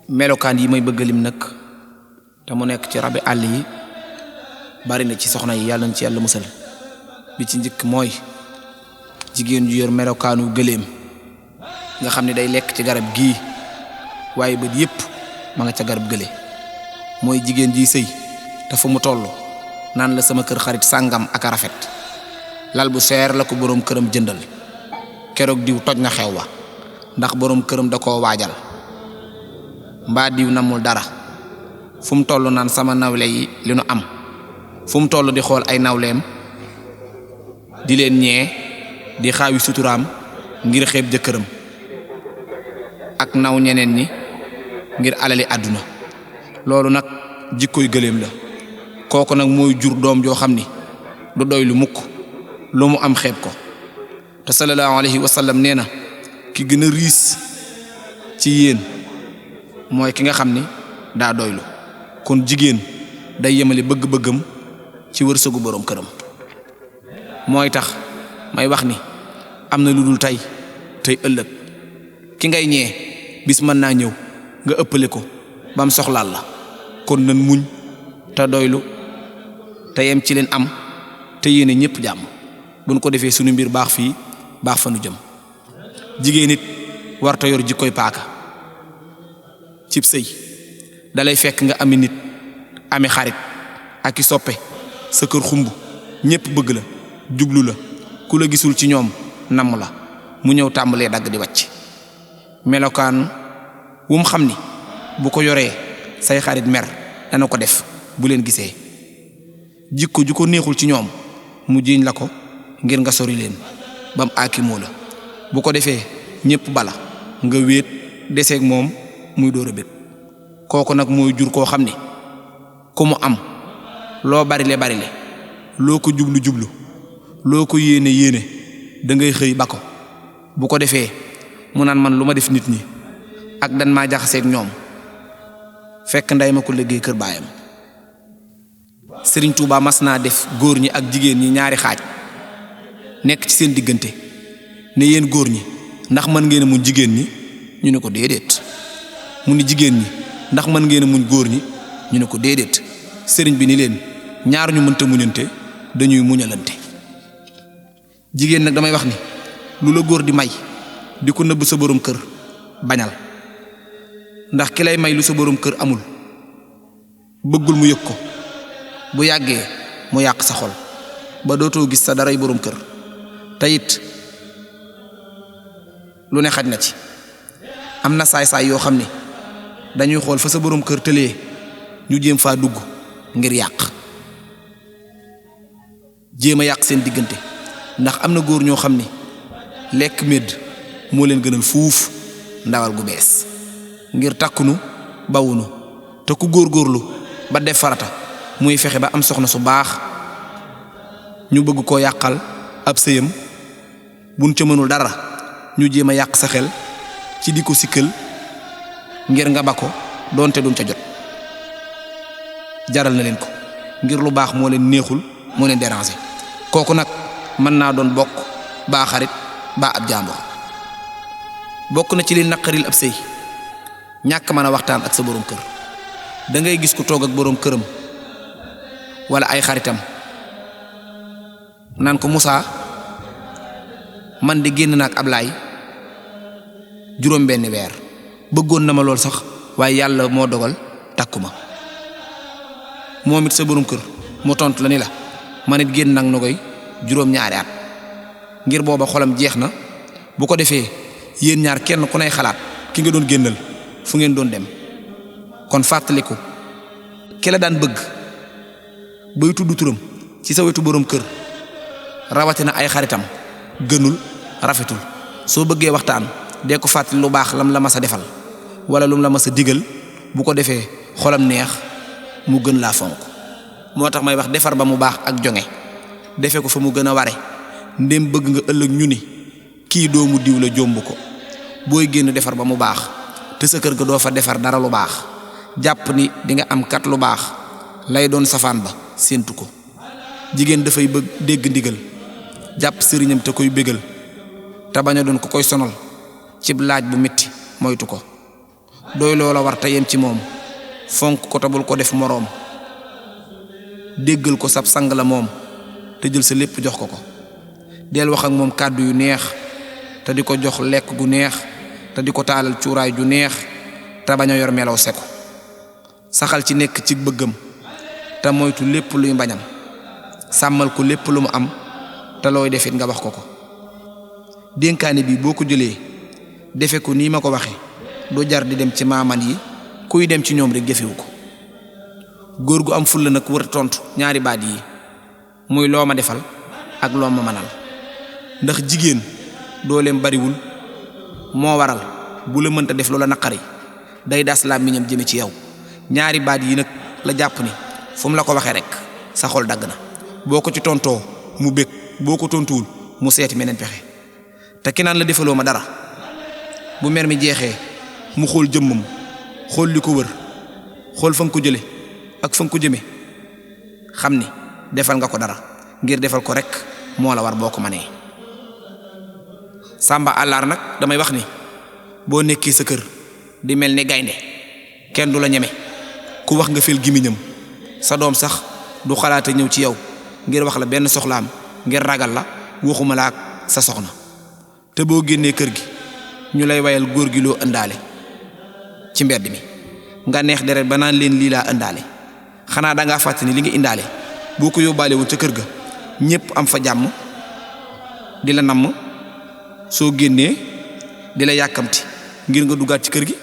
melokaan yi may bëgg lim nag te mu nekk ci rabi àll yi bari na ci soxna yi yàlla na ci yàlla musal bi ci njëkk mooy jigéen ju yor melokaanu gëléem nga xam ne day lekk ci garab gii waaye bët yépp ma nga ca garab gële mooy jigéen ji sëy te fu mu toll naan la sama kër xarit sàngam ak a rafet lal bu seer la ko boroom këram jëndal keroog diw toj na xew wa ndax boroom këram da koo waajal mbaa diw namul dara fu mu toll naan sama nawle yi li nu am fu mu toll di xool ay nawleem di leen ñee di xaawi suturaam ngir xeeb jëkkëram ak naw ñeneen ñi ngir alali àdduna loolu nag jikkoy gëléem la kooku nag mooy jur doom joo xam ni du doy lu mukk lu mu am xeeb ko te sallallahu alayhi wa sallam nee na ki gën a riis ci yéen mooy ki nga xam ni daa doylu kon jigéen day yemale bëgg-bëggam ci wërsëgu boroom këram mooy tax may wax ni am na lu dul tey ëllëg ki ngay ñee bis mën naa ñëw nga ëppale ko bam soxlaal la kon nan muñ te doylu te yem ci leen am te yéene ñépp jàmm buñ ko defee sunu mbir baax fii baax fa nu jëm jigéen it warta yor jikkoy paaka cib sëy dalay fekk nga ami nit ami xarit ak i soppe sa kër xumb ñépp bëgg la jublu la ku la gisul ci ñoom namm la mu ñëw tàmbalee dagg di wàcc melokaan wum xam ni bu ko yoree say xarit mer dana ko def bu leen gisee jikko ju ko neexul ci ñoom mu jiiñ la ko ngir nga sori leen bam aakimoo la bu ko defee ñépp bala nga wéet deseeg moom muy door a bég kooku nag mooy jur koo xam ni ku mu am loo barile loo ko jublu loo ko yéene da ngay xëy ba ko bu ko defee mu naan man lu ma def nit ñi ak dan maa jaxaseeg ñoom fekk nday ma ko liggéey kër baayam Sëriñ Tuubaa mas naa def góor ñi ak jigéen ñi ñaari xaaj nekk ci seen diggante ne yéen góor ñi ndax mën ngeen a muñ jigéen ñi ñu ne ko déedéet mu ni jigéen ñi ndax mën ngeen a muñ góor ñi ñu ne ko déedéet sëriñ bi ni leen ñaar ñu mënta muñante dañuy muñalante jigéen nag damay wax ni lu la góor di may di ko nëbb sa borom kër bañal ndax ki lay may lu sa borom kër amul bëggul mu yëg ko bu yàggee mu yàq sa xol ba dootoo gis sa daray borom kër te it lu ne xaj na ci am na saay-saay yoo xam ne dañuy xool fa sa borom kër tëlee ñu jéem faa dugg ngir jéem a yàq seen diggante ndax am na góor ñoo xam ni lekk médd moo leen gënal fuuf ndawal gu bees ngir takkunu bawunu te ku góorgóorlu ba def farata muy fexe ba am soxna su baax ñu bëgg koo yàqal ab sëyam buñ ca mënul dara ñu jéem a yàq sa xel ci di ko sikkal ngir nga ba ko doonte duñ ca jot jaral na leen ko ngir lu baax moo leen neexul moo leen déranger kooku nag mën naa doon bokk baa xarit baa ab jàmbur bokk na ci li naqaril ab sëy ñàkk mën a waxtaan ak sa borom kër da ngay gis ku toog ak borom këram wala ay xaritam naan ko Moussa man di génn na ak Ablaay juróom benn weer bëggoon na ma lool sax waaye yàlla moo dogal takkuma moom it sa borom kër mu tontu la ni la man it génn nag na koy juróom ñaari at ngir booba xolam jeex na bu ko defee yéen ñaar kenn ku nay xalaat ki nga doon génnal fu ngeen doon dem kon fàttaliku ki la daan bëgg bay tudd turam ci sa wetu borom kër rawatina ay xaritam gënul rafetul soo bëggee waxtaan dee ko fàttali lu baax lam la mas a defal wala lum la mas a digal bu ko defee xolam neex mu gën laa fonk moo tax may wax defar ba mu baax ak jonge defe ko fa mu gën a ware ndéem bëgg nga ëllëg ñu ni kii doomu diw la jomb ko booy génn defar ba mu baax te sa kër ga doo fa defar dara lu baax jàpp ni di nga am kat lu baax lay doon safaan ba séentu ko jigéen dafay bëgg dégg ndigal jàpp sëriñam te koy bégal te bañ a doon ko koy sonal cib laaj bu metti moytu ko doy loola war te yem ci moom fonk ko tabul ko def moroom déggal ko sab sang la moom te jël sa lépp jox ko ko del wax ak moom kàddu yu neex te di ko jox lekk gu neex te di ko taalal cuuraay ju neex te bañ a yor melaw seko saxal ci nekk ci bëggam te moytu lépp luy mbañam sàmmal ko lépp lu mu am te looy defit nga wax ko ko dénkaane bi boo ko jëlee defe ko nii ma ko waxe du jar di dem ci maaman yi kuy dem ci ñoom rek jëfewu ko góor gu am fulla nag wër tontu ñaari baat yi muy loo ma defal ak loo ma mënal ndax jigéen dooleem bariwul moo waral bu la mënta def loola naqari day das làmmiñam jëme ci yow ñaari baat yi nag la jàpp ni fu mu la ko waxee rek sa xol dagg na boo ko ci tontoo mu bég boo ko tontuwul mu seeti meneen pexe te ki naan la defaloo ma dara bu mer mi jeexee mu xool jëmmam xool li ko wër xool fa nga ko jële ak fa nga ko jëme xam ni defal nga ko dara ngir defal ko rek moo la war boo ko manee sàmba àllaar nag damay wax ni boo nekkee sa kër di mel ni gaynde kenn du la ñeme ku wax nga fel gimiñam sa doom sax du xalaata ñëw ci yow ngir wax la benn soxlaam ngir ragal la waxuma la ak sa soxna te boo génnee kër gi ñu lay wayal góor gi loo ëndaale ci mbedd mi nga neex deret ba naan leen lii laa ëndaale xanaa dangaa fàtte ni li nga indaale boo ko yóbbaale woon ca kër ga ñépp am fa jàmm di la namm soo génnee di la yàkkamti ngir nga duggaat ci kër gi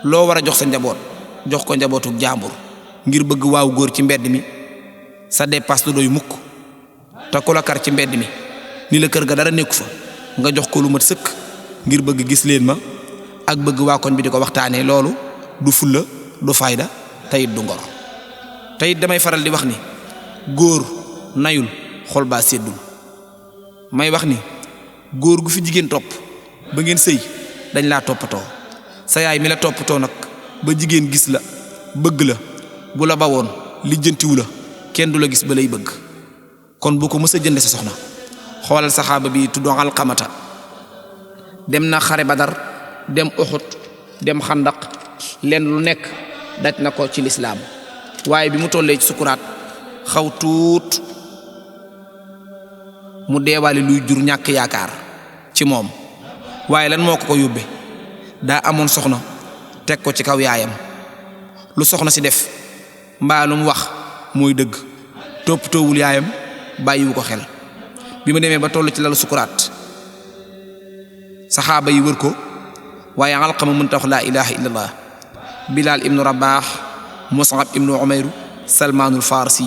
loo war a jox sa njaboot jox ko njabootu jàmbur ngir bëgg waaw góor ci mbedd mi sa dépasse du doy mukk te ku la kar ci mbedd mi ni la kër ga dara nekku fa nga jox ko lu mat sëkk ngir bëgg gis leen ma ak bëgg waa koñ bi di ko waxtaanee loolu du fulla du fayda teyit du ngor teyit damay faral di wax ni góor nayul xol baa séddul may wax ni góor gu fi jigéen topp ba ngeen sëy dañ laa toppatoo sa yaay mi la toppatoo nag ba jigéen gis la bëgg la bu la bawoon lijjantiwu la kenn du la gis ba lay bëgg kon bu ko mës a jënde sa soxna xoolal saxaaba bi tuddoo Alqamata dem na xare Badar dem Uhud dem Xandaq lenn lu nekk daj na ko ci lislaam waaye bi mu tollee ci sukuraat xaw tuut mu deewaale luy jur ñàkk yaakaar ci moom waaye lan moo ko ko yóbbe daa amoon soxna teg ko ci kaw yaayam lu soxna si def mbaa lu mu wax mooy dëgg toppatoowul yaayam bàyyiwu ko xel bi ma demee ba toll ci lalu sukuraat saxaaba yi wër ko waaye Alqama mënta wax laa ilaha illallah Bilaal ibnu Rabaax Mus'ab ibnu Umayr Salmaanul Farsi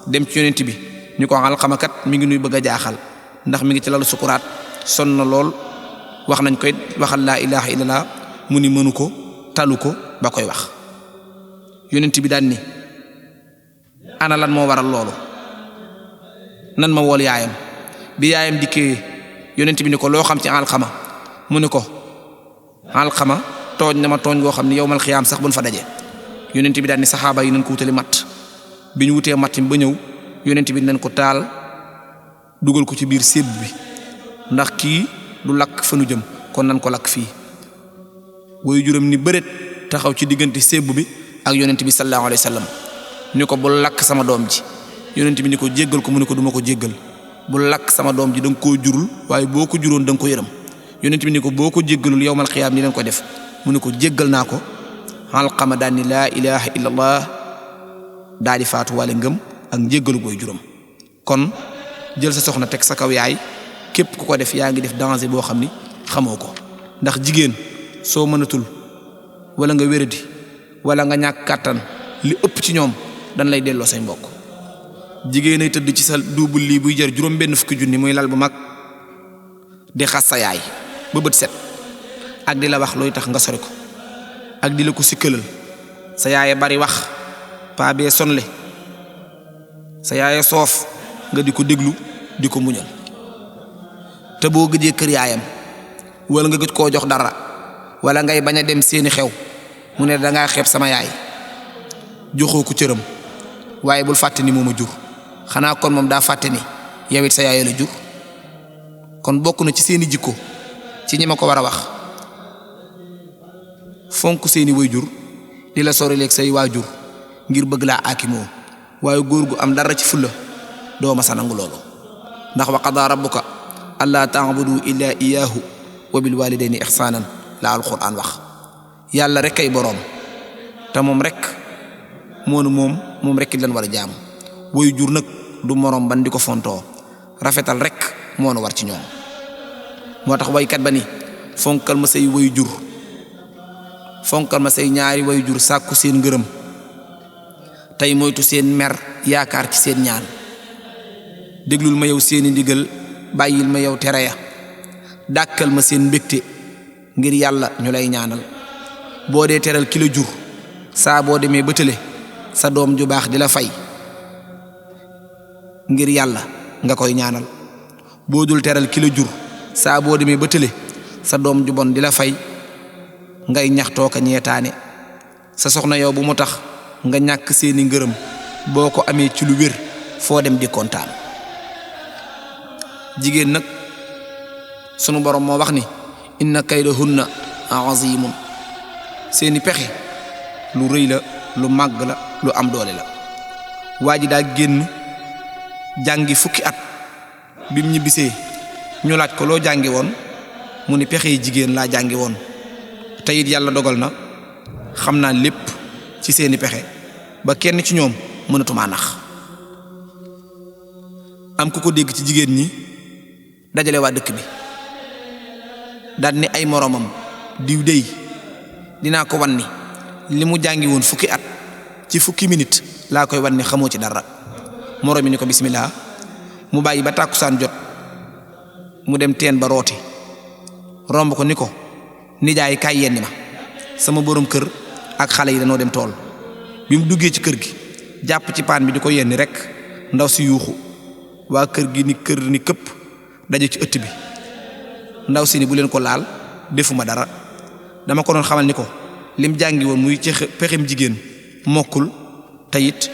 dem ci yonent bi ñu ko Alqama kat mi ngi nuy bëgg a jaaxal ndax mi ngi ci lalu sukuraat sonn na lool wax nañ koy waxal laa ilaha illallah mu ni mënu ko talu ko ba koy wax yonent bi daan ni ana lan moo waral loolu nan ma wool yaayam bi yaayam dikkee yonent bi ni ko loo xam ci Alqama mu ni ko Alqama tooñ na ma tooñ goo xam ni yowmal xiyaam sax buñ fa daje yonent bi daan ni saxaaba yi nañ ko wutali matt bi ñu wutee matt ba ñëw yonent bi nañ ko taal dugal ko ci biir sébb bi ndax kii du lakk fa nu jëm kon nan ko lakk fii woyu juróom ni bëreet taxaw ci diggante sébb bi ak yonent bi sallallahu alayhi wa sallam ñu ko bul lakk sama doom ji yonent bi ni ko jéggal ko mu ni ko duma ko jéggal bul lakk sama doom ji da nga koo jurul waaye boo ko juróon da nga ko yërëm yonent bi ni ko boo ko jéggalul yowmal xiyaam ni leen ko def mu ni ko jéggal naa ko Alqama daan ni laa ilaha illallah daa di faatu wala ngëm ak njéggalu booy juróom kon jël sa soxna teg sa kaw yaay képp ku ko def yaa ngi def danger boo xam ni xamoo ko ndax jigéen soo mënatul wala nga wéradi wala nga ñàkk kàttan li ëpp ci ñoom dañ lay delloo say mbokk jigéen ay tëdd ci sa duubul lii buy jar juróom benn fukki junni muy lal bu mag di xas sa yaay ba bët set ak di la wax looy tax nga sori ko ak di la ko sikkalal sa yaay bari wax paa bee sonle sa yaay soof nga di ko déglu di ko muñal te boo gëjee kër yaayam wala nga gëj koo jox dara wala ngay bañ a dem seeni xew mu ne dangaa xeeb sama yaay joxoo ko cëram waaye bul fàtte ni moom a jur xanaa kon moom daa fàtte ni yow it sa yaay la jur kon bokk na ci seeni jikko ci ñi ma ko war a wax fonk seeni wayjur di la sorileeg say waajur ngir bëgg laa aakimoo waaye góor gu am dara ci fulla doo ma sa nangu loolu ndax wa qadaa rabbuka allaa ta'budu illaa iyyaahu wa bil waalidayni ihsaanan la alquraan wax yàlla rek ay boroom te moom rek moom rek it lan war a jaamu wayjur nag du moroom ban di ko fontoo rafetal rek moo nu war ci ñoom moo tax waykat ba ni fonkal ma say wayjur fonkal ma say ñaari wayjur sàkku seen ngërëm tey moytu seen mer yaakaar ci seen ñaan déglul ma yow seeni ndigal bàyyil ma yow tere ya dàkkal ma seen mbégte ngir yàlla ñu lay ñaanal boo dee teral ki la jur saa boo demee ba tële sa doom ju baax di la fay ngir yàlla nga koy ñaanal boo dul teral ki la jur saa boo demee ba tële sa doom ju bon di la fay ngay ñaxtoo ka ñeetaane sa soxna yow bu mu tax nga ñàkk seeni ngërëm boo ko amee ci lu wér foo dem di kontaan jigéen nag sunu borom moo wax ni inna kaydahunna azimun seeni pexe lu rëy la lu màgg la lu am doole la waa ji daa génn jàngi fukki at bim ñibbisee ñu laaj ko loo jàngi woon mu ni pexe yi jigéen laa jàngi woon te it yàlla dogal na xam naa lépp ci seeni pexe ba kenn ci ñoom mënatumaa nax am ku ko dégg ci jigéen ñi dajale waa dëkk bi daal ni ay moroomam diw dey dinaa ko wan ni li mu jàngi woon fukki at ci fukki minute laa koy wan ni xamoo ci dara moroom yi ni ko bismillah mu bàyyi ba tàkkusaan jot mu dem teen ba rooti romb ko ni ko nijaay kaay yenni ma sama borom kër ak xale yi dañoo dem tool bi mu duggee ci kër gi jàpp ci paan bi di ko yenni rek ndaw si yuuxu waa kër gi ni kër ni këpp daje ci ëtt bi ndaw si ni bu leen ko laal defuma dara dama ko doon xamal ni ko lim jàngi woon muy ci pexem jigéen mokkul te it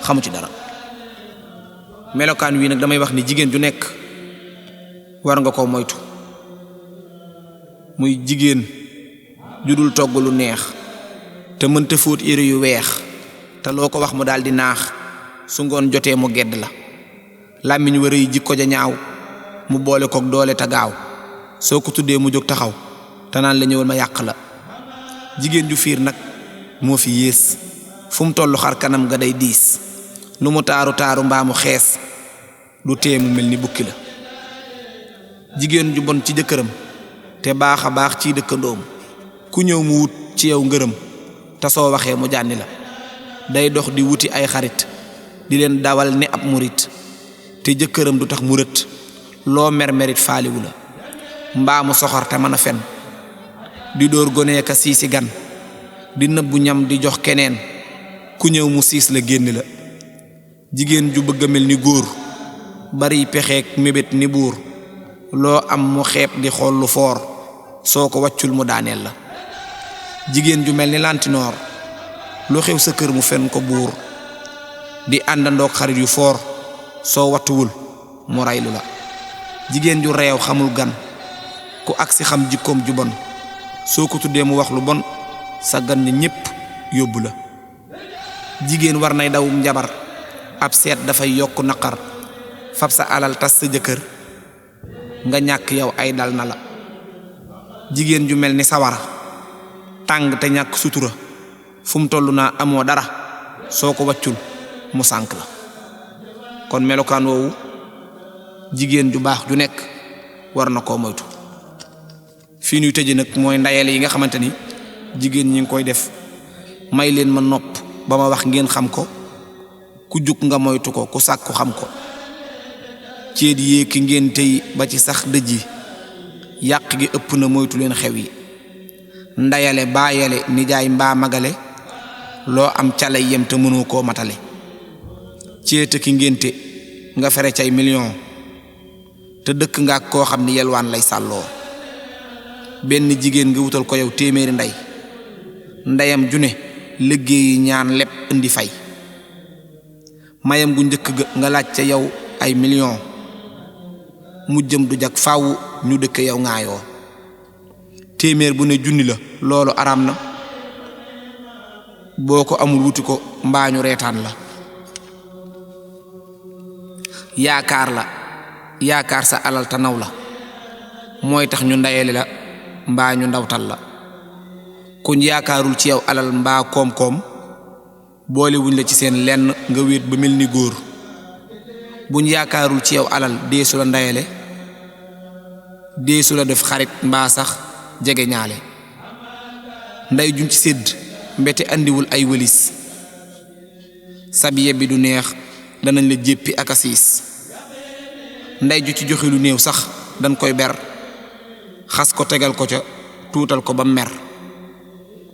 xamu ci dara melokaan wi nag damay wax ni jigéen ju nekk war nga ko moytu muy jigéen ju dul togg lu neex te mënta fóot yére yu weex te loo ko wax mu daal di naax su ngoon jotee mu gedd la làmmiñ wa rëy jikko ja ñaaw mu boole kook doole te gaaw soo ko tuddee mu jóg taxaw te naan la ñëwal ma yàq la jigéen ju fiir nag moo fi yées fu mu tollu xar kanam nga day diis lu mu taaru taaru mbaa mu xees lu tee mu mel ni bukki la jigéen ju bon ci jëkkëram te baax a baax ciy dëkkandoom ku ñëw mu wut ci yow ngërëm te soo waxee mu jànni la day dox di wuti ay xarit di leen dawal ni ab murit te jëkkëram du tax mu rët loo mer-merit faaliwu la mbaa mu soxor te mën a fen di dóor gonee ka siisi gan di nëbbu ñam di jox keneen ku ñëw mu siis la génn la jigéen ju bëgg a mel ni góor bari pexeek mébét ni buur loo am mu xeeb di xool lu foor soo ko wàccul mu daaneel la jigéen ju mel ni lantinoor lu xew sa kër mu fen ko buur di àndandoog xarit yu foor soo wattuwul mu raylu la jigéen ju reew xamul gan ku agsi xam jikkoom ju bon soo ko tuddee mu wax lu bon sa gan ñi ñépp yóbbu la jigéen war nay dawum njabar ab seet dafay yokk naqar fab sa alal tas sa jëkkër nga ñàkk yow ay dal na la jigéen ju mel ni sawara tàng te ñàkk sutura fu mu toll naa amoo dara soo ko wàccul mu sànk la kon melokaan woowu jigéen ju baax ju nekk war na koo moytu fii ñuy tëje nag mooy ndayale yi nga xamante ni jigéen ñi ngi koy def may leen ma nopp ba ma wax ngeen xam ko ku jug nga moytu ko ku sàkku xam ko ceet yéeki ngeen tey ba ci sax dëj yi yàq gi ëpp na moytu leen xew yi ndayale baayale nijaay mbaa magale loo am cale yem te mënoo koo matale ceeta ki ngénte nga fere cay million te dëkk nga ak koo xam ni yelwaan lay sàlloo benn jigéen nga wutal ko yow téeméeri ndey ndeyam june liggéeyi ñaan lepp indi fay mayam gu njëkk ga nga laaj ca yow ay million mu jëm du jag faaw ñu dëkk yow ngaayoo téeméer bu ne junni la loolu araam na boo ko amul wuti ko mbaa ñu reetaan la. yaakaar sa alal ta naw la mooy tax ñu ndayeli la mbaa ñu ndawtal la. kuñ yaakaarul ci yow alal mbaa koom-koom boole wuñ la ci seen lenn nga wéet ba mel ni góor. buñ yaakaarul ci yow alal deesu la ndayele deesu la def xarit mbaa sax jege ñaale. nday juñ ci sédd mbete andiwul ay wëlis sabiye bi du neex danañ la jéppi ak a siis. nday ju ci joxe lu néew sax dañ koy ber xas ko tegal ko ca tuutal ko ba mer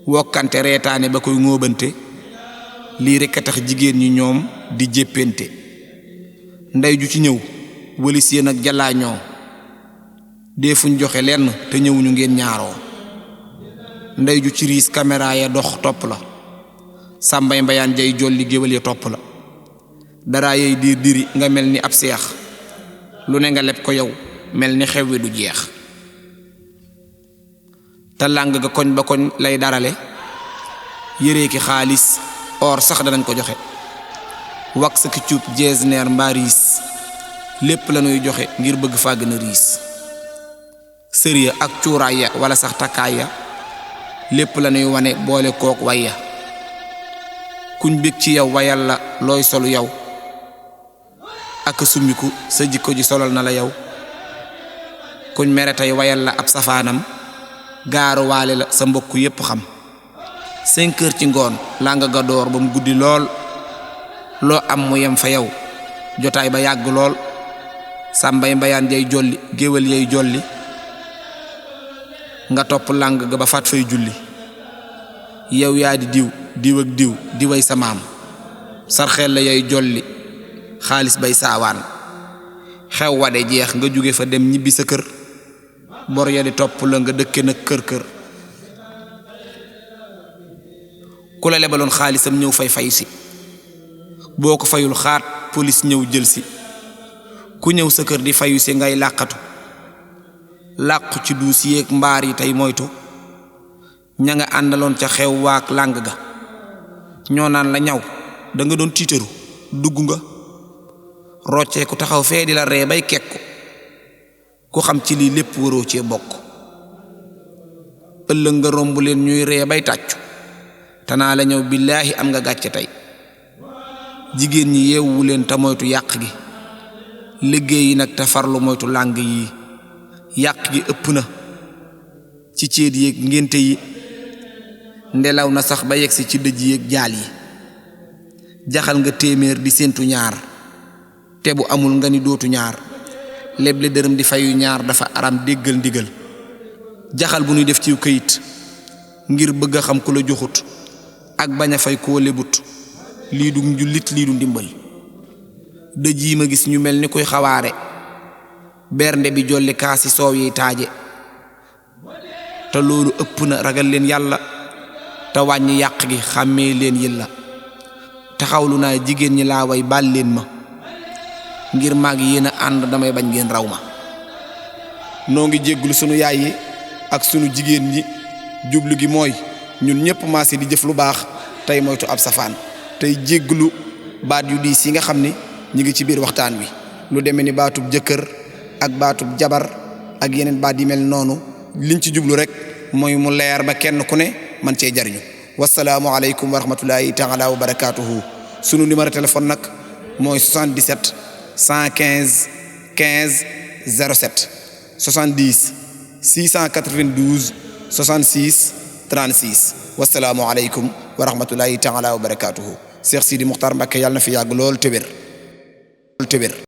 wokkante reetaane ba koy ngóobante lii rekk a tax jigéen ñi ñoom di jéppente. nday ju ci ñëw wëlis yéen ak jallaañoo deefuñ joxe lenn te ñëwuñu ngeen ñaaroo. nday ju ci riis caméra ya dox topp la sàmbay mbayaan jay jolli géwél ya topp la. dara yey diir diri nga mel ni ab seex lu ne nga leb ko yow mel ni xew wi du jeex. te làng ga koñ ba koñ lay darale yëree ki xaalis or sax danañ ko joxe. wax ki cuub jeesneer mbaa riis lépp lañuy joxe ngir bëgg faa gën a riis. sër ya ak cuuraay ya wala sax takkaay ya lépp lañuy wane boole kook way ya. kuñ bég ci yow wayal la looy solu yow ak summiku sa jikko ji solal na la yow. kuñ mere tey wayal la ab safaanam gaaru waale la sa mbokk yépp xam. 5 heures ci ngoon laa nga ga door ba mu guddi lool loo am mu yem fa yow jotaay ba yàgg lool. sàmbay mbayaan jay jolli géwél yay jolli nga topp làng ga ba faat fay julli. yow yaa di diw ak diw di way sa maam sarxeel la yay jolli xaalis bay saawaan. xew wade jeex nga jóge fa dem ñibbi sa kër bor ya di topp la nga dëkke nag kër ku la lebaloon xaalisam ñëw fayu si boo ko fayul xaat police ñëw jël si. ku ñëw sa kër di fayu si ngay làqatu làqu ci duus yéeg mbaar yi tey moytu ña nga àndaloon ca xew waak làng ga ñoo naan la ñaw da nga doon tiitaru dugg nga roccee ku taxaw fee di la ree bay kekku ku xam ci lii lépp waroo cee bokk. ëllëg nga romb leen ñuy ree bay tàccu te naa la ñëw billaahi am nga gàcce tey. jigéen ñi yeewu leen te moytu yàq gi liggéey yi nag te farlu moytu làng yi. yàq gi ëpp na ci céet yéeg ngénte yi ndelaw na sax ba yegsi ci dëj yéeg jaal yi. jaxal nga téeméer di séentu ñaar te bu amul nga ni dootu ñaar. leble dërëm di fayu ñaar dafa aram déggal ndigal. jaxal bu ñuy def ciw këyit ngir bëgg a xam ku la joxut ak bañ a fay koo lebut lii du njullit lii du ndimbal. dëj yi ma gis ñu mel ni koy xawaare bernde bi jolli kaasi soow yi taaje te loolu ëpp na. ragal leen yàlla te wàññi yàq gi xàmmee leen yilla. taxawlu naa jigéen ñi laa way baal leen ma ngir maag yéen a ànd damay bañ ngeen raw ma. noo ngi jégglu sunu yaay yi ak sunu jigéen ñi jublu gi mooy ñun ñëpp maase di jëf lu baax tey moytu ab safaan tey jégglu baat yu diis yi nga xam ni ñi ngi ci biir waxtaan wi lu demee ni baatub jëkkër ak baatub jabar ak yeneen baat yi mel noonu liñ ci jublu rek mooy mu leer ba kenn ku ne man cee jariñu. wasalaamu aleykum wa rahmatullahi taala wa barakaatuhu. sunu numéro téléphone nag mooy 77 115 15 07 70 692 66 36. wasalaamu aleykum wa rahmatullahi taala wa barakaatuhu. Cheikh Sidi Muxtaar Mbacké yàlla na fi yàgg lool te wér.